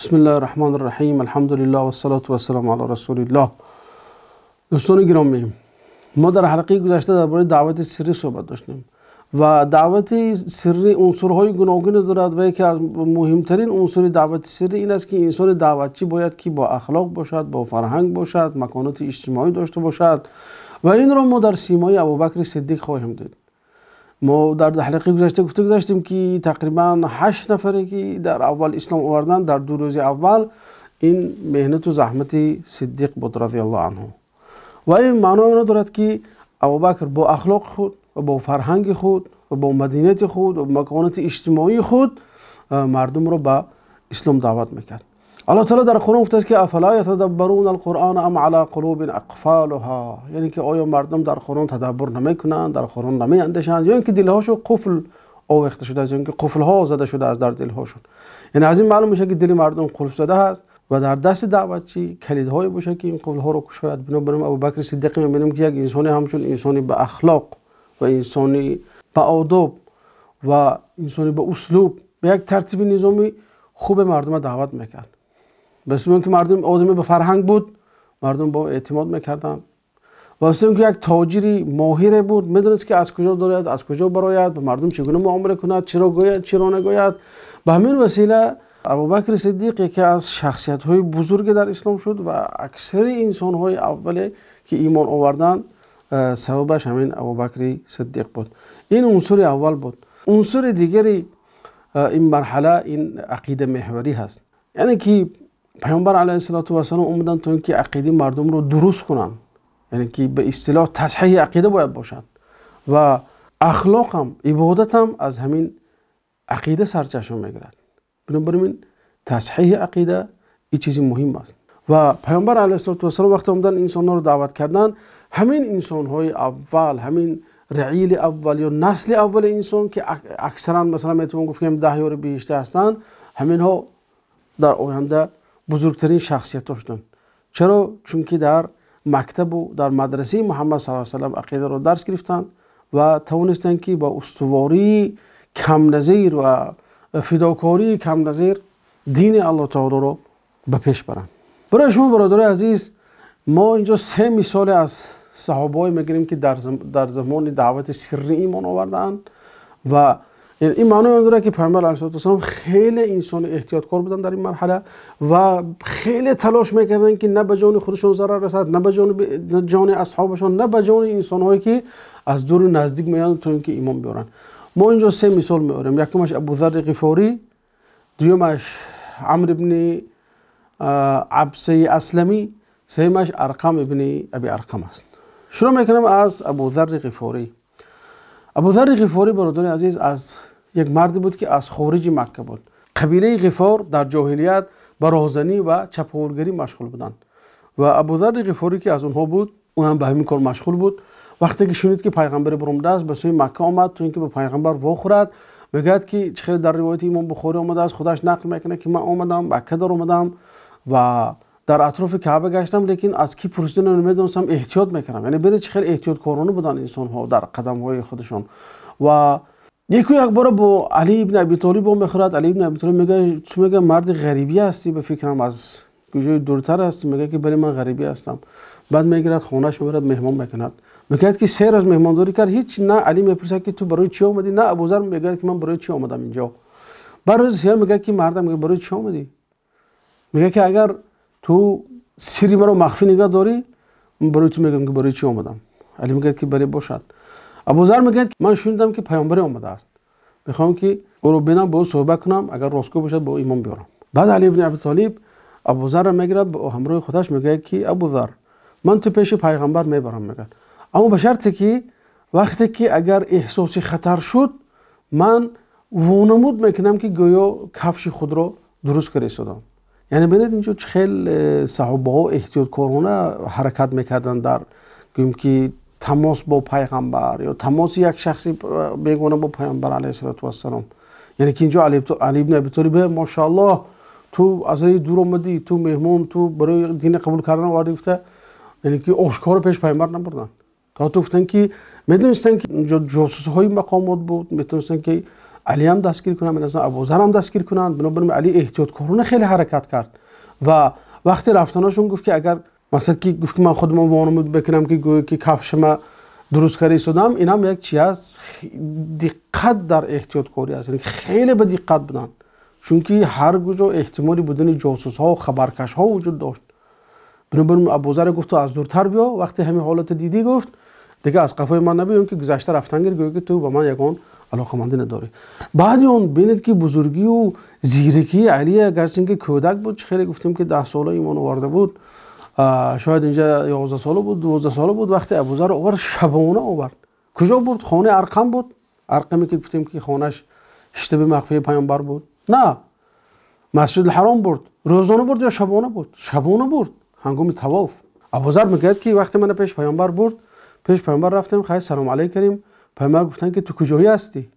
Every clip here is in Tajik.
بسم الله الرحمن الرحیم، الحمد لله والصلاة والسلام علی رسول الله. دوستان گرامی، ما در حلقه گذشته درباره دعوت سری صحبت داشتیم و دعوت سری عنصرهای گوناگون دارد و یکی از مهمترین عنصر دعوت سری این است که انسان دعوتچی باید که با اخلاق باشد، با فرهنگ باشد، مکانت اجتماعی داشته باشد و این را ما در سیمای ابوبکر صدیق خواهیم دید. ما در حلقه گذشته گفته گذاشتیم که تقریبا 8 نفری که در اول اسلام آوردن در 2 روز اول، این مهنت و زحمت صدیق بود رضی الله عنه. و این معنای را دارد که ابوبکر با اخلاق خود و با فرهنگ خود و با مدینیت خود و مکانت اجتماعی خود مردم را به اسلام دعوت میکرد. الله تعالی در قرآن گفته است که افلا یتدبرون القرآن ام علی قلوب اقفالها، یعنی که آیا مردم در قرآن تدبر نمیکنند، در قرآن نمیاندیشند، یا اینکه دلهاشون قفل آویخته شده است، یا اینکه قفلها زده شده است در دلهاشون. یعنی از این معلوم میشه که دل مردم قفل زده است و در دست دعوتچی کلیدهایی باشه که این قفلها رو گشاید. بنابراین ابوبکر صدیق میبینیم که یک انسانی همچون انسانی به اخلاق و انسانی به آداب و انسانی به اسلوب، به یک ترتیب نظامی خوب مردم دعوت میکرد. بس که مردم آدمی به فرهنگ بود، مردم با اعتماد میکردن. و بس که یک تاجری ماهر بود، میدونست که از کجا دارد، از کجا براید، به مردم چگونه معامله کند، چرا گوید، چرا نگوید. به همین وسیله ابوبکر صدیق یکی از شخصیت های بزرگ در اسلام شد و اکثر انسان های اول که ایمان آوردن سببش همین ابوبکر صدیق بود. این عنصر اول بود. عنصر دیگری این مرحله این عقیده محوری هست، یعنی که پیامبر علیه الصلاة والسلام اومدن تا اینکه عقیده مردم رو درست کنن، یعنی که به اصطلاح تصحیح عقیده باید باشد و اخلاق هم عبادت هم از همین عقیده سرچشمه میگیرد. بنابراین تصحیح عقیده این چیزی مهم است. و پیامبر علیه الصلاة والسلام وقتی اومدن انسان‌ها رو دعوت کردن، همین انسان‌های اول، همین رعیل اول یا نسل اول انسان که اکثرا مثلا میتونم گفت که 10 یا 20 هستند، همینها در آینده بزرگترین شخصیت داشتند. چرا؟ چون که در مکتب و در مدرسه محمد صلی الله علیه و سلم عقیده را درس گرفتند و توانستند که با استواری کم نظیر و فداکاری کم نظیر دین الله تعالی را به پیش برند. برای شما برادرای عزیز، ما اینجا 3 مثال از صحابه میگیریم که در زمان دعوت سری ایمان آوردند و این معنی داره که پیامبر علیه السلام خیلی انسان احتیاطکار بودن در این مرحله و خیلی تلاش میکردن که نه به جان خودشون ضرر رسد، نه به جان اصحابشون، نه به جان انسانهایی که از دور نزدیک میان تا اینکه ایمان بیارن. ما اینجا 3 مثال میاریم. یکمش ابوذر غفاری، دومش عمرو ابن عبسه اسلمی، سومش ارقم ابن ابی ارقم است. شروع میکنم از ابوذر غفاری. ابوذر غفاری برادران عزیز از یک مردی بود که از خارج مکه بود. قبیله غفار در جاهلیت به راهزنی و چپاولگری مشغول بودند و ابوذر غفاری که از اونها بود، اون هم به همین کار مشغول بود. وقتی که شنید که پیغمبر برآمده است، به سوی مکه آمد تا اینکه به پیغمبر واخورد. میگوید که چه در روایت امام بخاری آمده است، خودش نقل میکنه که من آمدم مکه در آمدم و در اطراف کعبه گشتم، لیکن از کی پرسیدن نمیدونستم، احتیاط میکردم. یعنی ببینید چه خیلی احتیاط کارانه بودن انسان ها در قدم های خودشون. و یکو یک بار با علی ابن ابی طالب میخورد. علی ابن ابی طالب میگه تو میگه مرد غریبی هستی، به فکرم از کجای دورتر هستی. میگه که بله من غریبی هستم. بعد میگیرد خونهش میبرد مهمان میکند. میگه که 3 روز مهمانداری کرد، هیچ نه علی میپرسه که تو برای چی اومدی، نه ابوذر میگه که من برای چی اومدم اینجا. بعد روز سه میگه که مردم میگه برای چی اومدی؟ میگه که اگر تو سری مرا مخفی نگاه داری، من برای تو میگم که برای چی اومدم. علی میگه که بله باشد. ابوذر میگه که من شنیدم که پیامبر آمده است، میخوام که او رو ببینم، با او صحبت کنم، اگر راستگو باشد با ایمان بیارم. بعد علی ابن ابی طالب ابوذر را میگیرد با همراه خودش، میگه که ابوذر من تو پیش پیغمبر میبرم، میگه اما به شرطی که وقتی که اگر احساس خطر شد، من وانمود میکنم که گویا کفش خود را درست کرده ایستادم. یعنی ببینید اینجا خیلی صحابه ها احتیاط کارانه حرکت میکردن در گویم که تماس با پیغمبر یا تماس یک شخصی بیگانه با پیغمبر علیه الصلاة والسلام. یعنی که اینجا علی ابن ابی طالب ماشاءالله تو از دور اومدی، تو مهمون، تو برای دین قبول کردن وارد گفته، یعنی که آشکار پیش پیغمبر نبردن. تا تو گفتن که میدونستن که اینجا جاسوس های مقامات بود، میتونستن که Али ҳам дастгир кунанд, метавонистанд Абузар ҳам дастгир кунанд. Бинобар ин Али эҳтиёткорона хеле ҳаракат кард ва вақте рафтанашон гуфт ки агар масалан ки гуфт ки ман худам вонамуд бикунам ки гӯё ки кафши ма дуруст карда истодам, ин ҳам як чи аст, диққат дар эҳтиёткорӣ аст. Яъне хеле ба диққат буданд, чунки ҳар куҷо эҳтимоли будани ҷосусҳо, хабаркашҳо вуҷуд дошт. Бинобар ин Абузар гуфт ту аз дуртар биё, вақте ҳамин ҳолатро дидӣ гуфт дига аз қафои ман набиё, ки гузашта рафтан гир, гӯё ки ту ба ман ягон алоқамандӣ надорӣ. Баъди он бинед ки бузургию зиракии Алия, гарчанд ки кӯдак буд, чӣ хеле гуфтем ки 10 сола имон оварда буд, шояд инҷа 11 сола буд, 12 сола буд, вақте Абузарро овард, шабона овард. Куҷо бурд? Хонаи Арқам буд. Арқаме ки гуфтем ки хонааш штаби махфии паёмбар буд. На, Масҷидулҳаром бурд. Рӯзона бурд ё шабона бурд? Шабона бурд, ҳангоми тавоф. Абузар мегӯяд ки вақте мана пеш паёмбар бурд, пеш паёмбар рафтем, хайр салом алейк кардем. Паёмбар гуфтанд ки ту куҷоӣ ҳастӣ?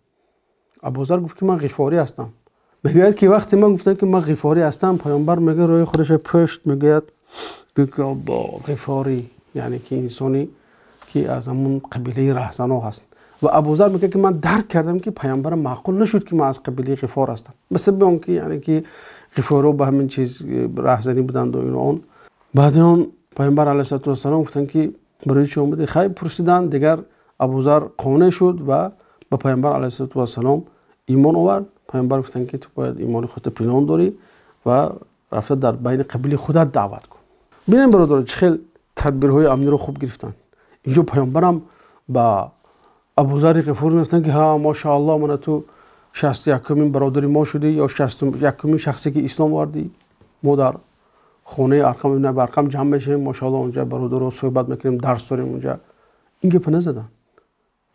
Абузар гуфт ки ман ғифорӣ ҳастам. Мегӯяд ки вақте ман гуфтам ки ман ғифорӣ ҳастам, паёмбар мегӯяд рӯи худашро пушт, мегӯяд ғифорӣ, яъне ки инсоне ки аз ҳамон қабилаи раҳзано ҳаст. Ва Абузар мегӯяд ки ман дарк кардам ки паёмбарам маъқул нашуд ки ман аз қабилаи ғифор ҳастам, ба сабаби он ки яъне ки ғифориҳо ба ҳамин чиз раҳзанӣ буданд ва ин он. Баъди он паёмбар алайҳиссалоту вассалом гуфтанд ки барои чӣ омадӣ? Хайр пурсиданд. Дигар Абузар қонеъ шуд ва ба паёмбар алайҳиссалоту вассалом имон овард. Паёмбар гуфтанд ки ту бояд имони худро пинҳон дорӣ ва рафта дар байни қабилаи худат даъват кун. Бинем бародаро, чӣ хел тадбирҳои амниро хуб гирифтанд. Инҷо паёмбарам ба Абузари Ғифорӣ гуфтанд ки ҳа, машааллоҳ, мана ту 61-умин бародари мо шудӣ ё 61-умин шахсе ки ислом овардӣ. Мо дар хонаи Арқам ибн Аби Арқам ҷамъ мешавем, машааллоҳ, онҷа бародаро суҳбат мекунем, дарс дорем онҷа. Ин гапа назаданд.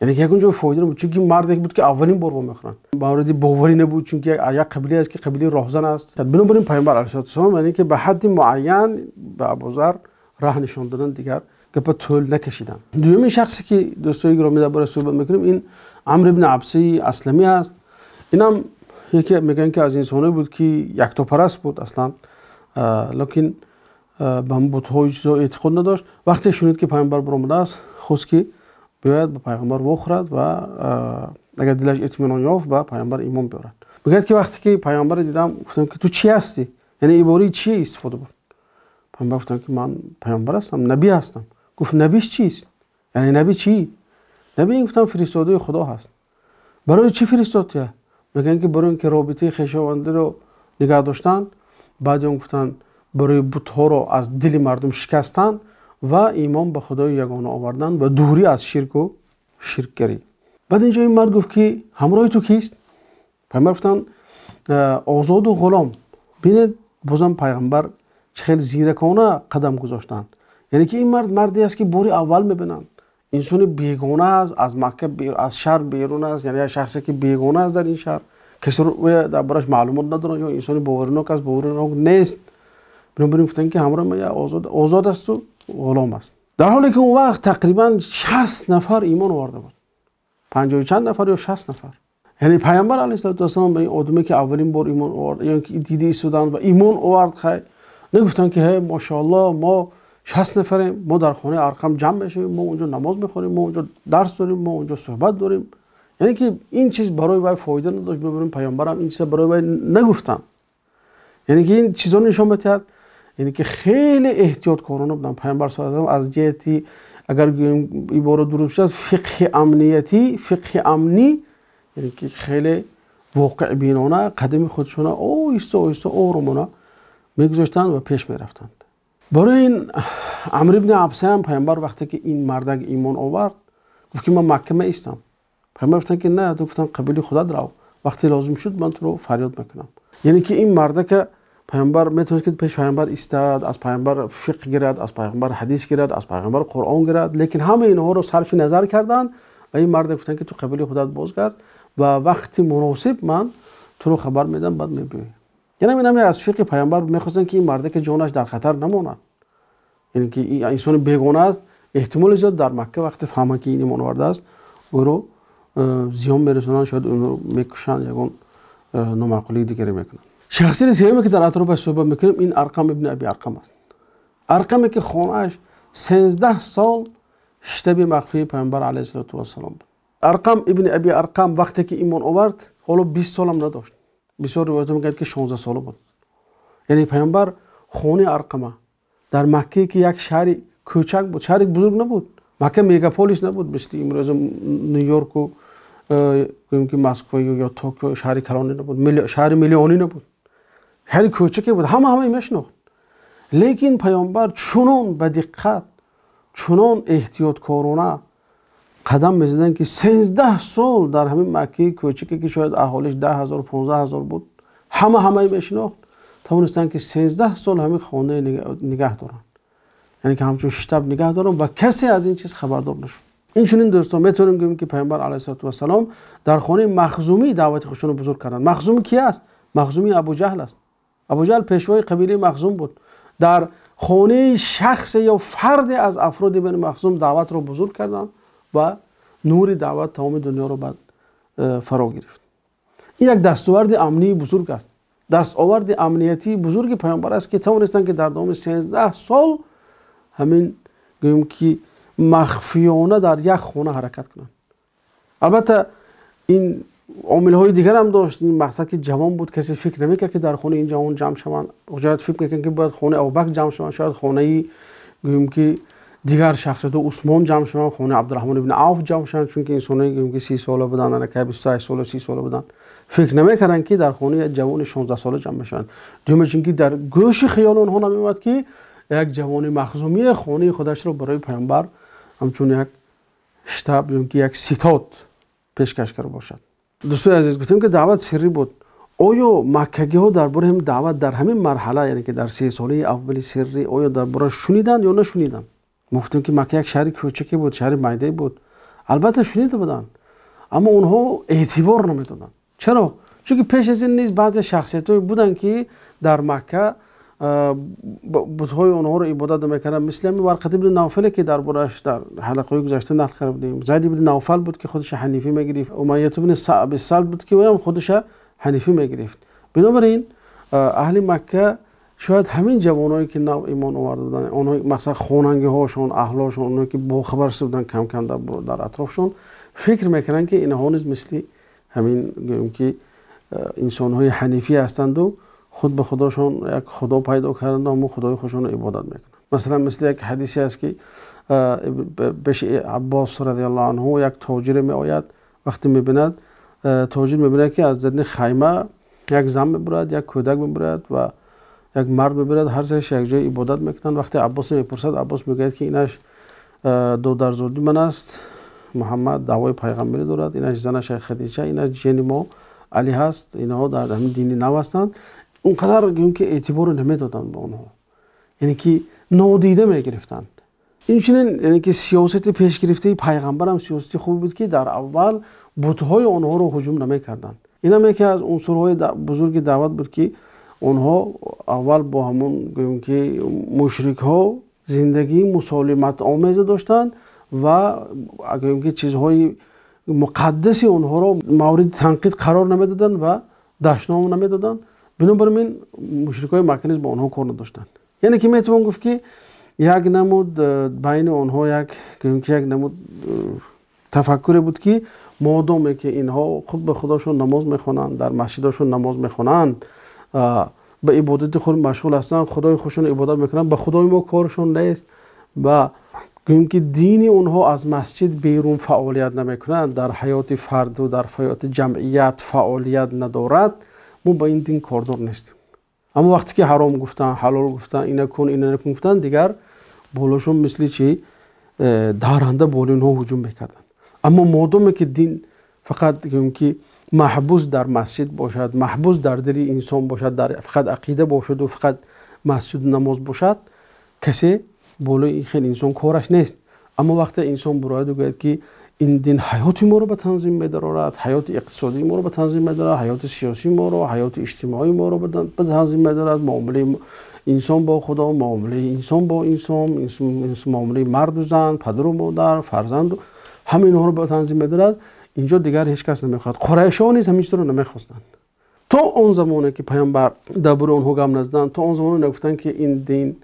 Яъне ки ягон ҷо фоида набуд, чунки марде буд ки аввалин бор вомехӯранд. Мавриди боварӣ набуд, чунки як қабилае аст ки қабилаи роҳзан аст. Бинобар ин паёмбар алайҳиссалоту вассалом яъне ки ба ҳадди муайян ба Абузар раҳ нишон доданд, дигар гапа тӯл накашиданд. Дуюмин шахсе ки дӯстои гиромӣ дар бораи суҳбат мекунем, ин Амр ибн Абси Асламӣ аст. Инам яке мегӯянд ки аз инсоное буд ки яктопараст буд аслан, лекин ба бутҳои чизо эътиқод надошт. Вақте шунид ки паёмбар баромадааст, хост ки биёяд ба пайғамбар вохӯрад ва агар дилаш итминон ёфт ба пайғамбар имон биёрад. Мегӯяд ки вақте ки пайғамбарро дидам, гуфтам ки ту чӣ ҳастӣ? Яъне ибораи чие истифода бурд? Пайғамбар гуфтам ки ман пайғамбар ҳастам, набӣ ҳастам. Гуфт набиш чист? Яъне набӣ чӣ? Набӣ гуфтам фиристодаи Худо ҳаст. Барои чӣ фиристод туя? Мегӯянд ки барои ин ки робитаи хешовандиро нигаҳ доштан, баъди он гуфтанд барои бутҳоро аз дили мардум шикастан ва имон ба Худои ягона овардан ва дурӣ аз ширку ширкгарӣ. Баъд инҷо ин мард гуфт ки ҳамроҳи ту кист? Пайғамбар гуфтанд озоду ғулом. Бинед бозам пайғамбар чӣ хеле зиракона қадам гузоштанд. Яъне ки ин мард марде аст ки бори аввал мебинанд. Инсони бегона аст, аз Макка, аз шаҳр берун аст, яъне як шахсе ки бегона аст дар ин шаҳр, касе дар борааш маълумот надорад, ё инсони боваринок аст, боваринок нест. Бинобар ин гуфтанд ки ҳамроҳи ман як озод асту ғулом аст. Дар ҳоле ки он вақт тақрибан 60 нафар имон оварда буд, 50 чанд нафар ё 60 нафар. Яъне пайғамбар алайҳиссалоту вассалом ба ин одаме ки аввалин бор имон овард, ё ки дида истоданд ва имон овард, хай нагуфтанд ки ҳе машааллоҳ, мо 60 нафарем, мо дар хонаи Арқам ҷамъ мешавем, мо онҷо намоз мехонем, мо онҷо дарс дорем, мо онҷо суҳбат дорем. Яъне ки ин чиз барои вай фоида надошт. Бинобар ин пайғамбарам ин чиза барои вай нагуфтанд. Яъне ки ин чизо нишон медиҳад, яъне ки хеле эҳтиёткорона буданд. Пайғамбар саллаллоҳу алайҳи васаллам аз ҷиҳати, агар гӯем ибора дуруст шудааст, фиқҳи амниятӣ, фиқҳи амнӣ, яъне ки хеле воқеъбинона қадами худшона оҳиста оҳиста оромона мегузоштанд ва пеш мерафтанд. Барои ин Амр ибни Абса ҳам пайғамбар вақте ки ин мардак имон овард, гуфт ки ман Макка меистам. Пайғамбар гуфтанд ки на, ту гуфтанд қабили худат рав, вақте лозим шуд ман туро фарёд мекунам. Яъне ки ин мардака пайғамбар метавонист ки пеш пайғамбар истад, аз пайғамбар фиқҳ гирад, аз пайғамбар ҳадис гирад, аз пайғамбар Қуръон гирад, лекин ҳамаи инҳоро сарфи назар карданд ва ин мардак гуфтанд ки ту қабили худат бозгард ва вақти муносиб ман туро хабар медам, баъд мебиёӣ. Яъне ин ҳаме аз фиқҳи пайғамбар мехостанд ки ин мардака ҷонаш дар хатар намонад. Яъне ки ин инсони бегона аст, эҳтимоли зиёд дар Макка вақте фаҳманд ки ин имон овардааст, ӯро зиён мерасонанд, шояд ӯро мекушанд, ягон номаъқулии дигаре мекунанд. Шахсияти сеюме ки дар атрофаш суҳбат мекунем, ин Арқам ибни Аби Арқам аст. Арқаме ки хонааш 13 сол штаби махфии пайғамбар алайҳиссалоту вассалом буд. Арқам ибни Аби Арқам вақте ки имон овард, ҳоло 20 солам надошт. Бисёр ривоятҳо мегӯянд, ки 16 сола буд. Яъне паёмбар хонаи Арқама дар Маккае, ки як шаҳри кӯчак буд, шаҳри бузург набуд. Макка мегаполис набуд, мисли имрӯза Нью-Йорку, гӯем ки Москва ё Токио, шаҳри калонӣ набуд, шаҳри миллионӣ набуд, шаҳри кӯчаке буд, ҳама ҳамаи мешинохт. Лекин паёмбар чунон ба диққат, чунон эҳтиёткорона қадам мезаданд, ки 13 сол дар ҳамин Маккаи кӯчаке, ки шояд аҳолиш 10 000, 15 000 буд, ҳама ҳамаи мешинохт, тавонистанд, ки 13 сол ҳамин хонаи нигаҳ доранд, яъне ки ҳамчун штаб нигаҳ доранд ва касе аз ин чиз хабардор нашуд. Инчунин, дӯстон, метавонем гӯем, ки паёмбар алайҳиссалоту вассалом дар хонаи Махзумӣ даъвати худшонро бузург карданд. Махзумӣ ки аст? Махзумӣ Абуҷаҳл аст. Абуҷаҳл пешвои қабилаи Махзум буд. Дар хонаи шахсе ё фарде аз афроди Бани Махзум даъватро бузург карданд ва нури даъват тамоми дунёро баъд фаро гирифт. Ин як дастоварди амнии бузург аст, дастоварди амниятии бузурги паёмбар аст, ки тавонистанд, ки дар давоми 13 сол ҳамин, гӯем ки, махфиёна дар як хона ҳаракат кунанд. Албатта, ин омилҳои дигарам дошт. Ин мақсад, ки ҷавон буд, касе фикр намекард, ки дар хонаи ин ҷавон ҷамъ шаванд. Шояд фикр мекард, ки бояд хонаи Абубакр ҷамъ шаванд, шояд хонаи, гӯем ки, дигар шахсияту Усмон ҷамъ шаванд, хонаи Абдураҳмон ибни Авф ҷамъ шаванд, чунки инсоное, гӯем ки, 30 сола буданд, аллакай 28 сола, 30 сола буданд. Фикр намекарданд, ки дар хонаи як ҷавони 16 сола ҷамъ мешаванд. Дуюма, чунки дар гӯши хиёли онҳо намеомад, ки як ҷавони махзумие хонаи худашро барои паёмбар ҳамчун як штаб ё ки як ситод пешкаш карда бошад. Дӯстои азиз, гуфтем, ки даъват сиррӣ буд. Оё маккагиҳо дар бораи ҳамин даъват дар ҳамин марҳала, яъне ки дар 3 солаи аввали сиррӣ, оё дар борааш шуниданд ё нашуниданд? Мо гуфтем, ки Макка як шаҳри кӯчаке буд, шаҳри майдае буд. Албатта, шунида буданд, аммо онҳо эътибор намедоданд. Чаро? Чунки пеш аз ин низ баъзе шахсиятҳое буданд, ки дар Макка бутҳои онҳоро ибодат намекарданд, мисли ҳамин Варқат ибни Навфале, ки дар борааш дар ҳалқаҳои гузашта нақл карда будем. Зайд ибни Навфал буд, ки худша ҳанифӣ мегирифт. Умайят ибни Аби Салт буд, ки ӯям худша ҳанифӣ мегирифт. Бинобар ин, аҳли Макка шояд ҳамин ҷавоное, ки нав имон оварда буданд, онҳо, масалан, хонангиҳошон, аҳлошон, онҳое ки бохабар шуда буданд кам-кам дар атрофшон, фикр мекунанд, ки инҳо низ мисли ҳамин, гӯем ки, инсонҳои ҳанифӣ ҳастанду худ ба худошон як худо пайдо карданд, ҳамон худои худшонро ибодат мекунанд. Масалан, мисли як ҳадисе аст, ки пеши Аббос радиаллоҳу анҳу як тоҷире меояд. Вақте мебинад, тоҷир мебинад, ки аз дарни хайма як зан мебурад, як кӯдак мебурад ва як мард мебурад, ҳар сеяш якҷоя ибодат мекунанд. Вақте Аббос мепурсад, Аббос мегӯяд, ки инаш додарзоди ман аст, Муҳаммад, даъвои пайғамбарӣ дорад, инаш занаш Хадича, инаш ҷени мо Алӣ ҳаст, инҳо дар ҳамин дини нав ҳастанд. Он қадар, гӯем ки, эътиборо намедоданд ба онҳо, яъне ки нодида мегирифтанд. Инчунин, яъне ки, сиёсати пешгирифтаи пайғамбарам сиёсати хубе буд, ки дар аввал бутҳои онҳоро ҳуҷум намекарданд. Инам яке аз унсурҳои бузурги даъват буд, ки онҳо аввал бо ҳамон, гӯем ки, мушрикҳо зиндагии мусолиматомезе доштанд ва, гӯем ки, чизҳои муқаддаси онҳоро мавриди танқид қарор намедоданд ва дашном намедоданд. Бинобар ин, мушрикҳои Макка низ бо онҳо кор надоштанд. Яъне ки метавон гуфт, ки як намуд байни онҳо як, гӯем ки, як намуд тафаккуре буд, ки модоме ки инҳо худ ба худошон намоз мехонанд, дар масҷидошон намоз мехонанд, ба ибодати худ машғул ҳастанд, худои худшон ибодат мекунанд, ба худои мо коршон нест ва, гӯем ки, дини онҳо аз масҷид берун фаъолият намекунад, дар ҳаёти фарду дар ҳаёти ҷамъият фаъолият надорад, мо ба ин дин кордор нестем. Аммо вақте ки ҳаром гуфтанд, ҳалол гуфтанд, ина кун, ина накун гуфтанд, дигар болошон мисли чи даранда болои онҳо ҳуҷум мекарданд. Аммо модоме ки дин фақат, гӯем ки, маҳбус дар масҷид бошад, маҳбус дар дили инсон бошад, дар фақат ақида бошаду фақат масҷиду намоз бошад, касе болои ин хел инсон кораш нест. Аммо вақте инсон бурояду гӯяд, ки ин дин ҳаёти моро ба танзим медарорад, ҳаёти иқтисодии моро ба танзим медарорад, ҳаёти сиёсии моро, ҳаёти иҷтимоии моро ба танзим медарорад, муомилаи инсон бо Худо, муомилаи инсон бо инсон, муомилаи марду зан, падару модар, фарзанду, ҳама инҳоро ба танзим медарад, инҷо дигар ҳеҷ кас намехоҳад. Қурайшиҳо низ ҳамин чизро намехостанд. То он замоне ки паёмбар дар бораи онҳо гап назаданд, то он замоне нагуфтанд, ки ин дин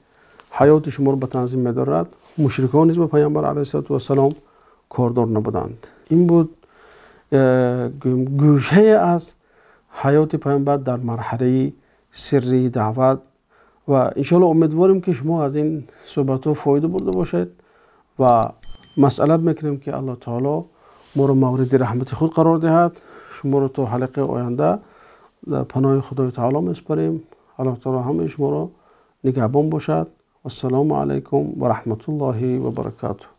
ҳаёти шуморо ба танзим медорад, мушрикон низ ба паёмбар алайҳиссалоту вассалом кордор набуданд. Ин буд. гӯшае аз ҳаёти паёмбар дар марҳалаи сирри даъват. Ва иншоалло умедворем, ки шумо аз ин суҳбатҳо фоида бурда бошед ва масъалат мекунем, ки Аллоҳ таоло моро мавриди раҳмати худ қарор диҳад. Шуморо то ҳалқаи оянда дар паноҳи Худои таоло месупорем. Аллоҳ таоло ҳамаи шуморо нигаҳбон бошад. Вассалому алайкум ва раҳматуллоҳи ва баракатуҳ.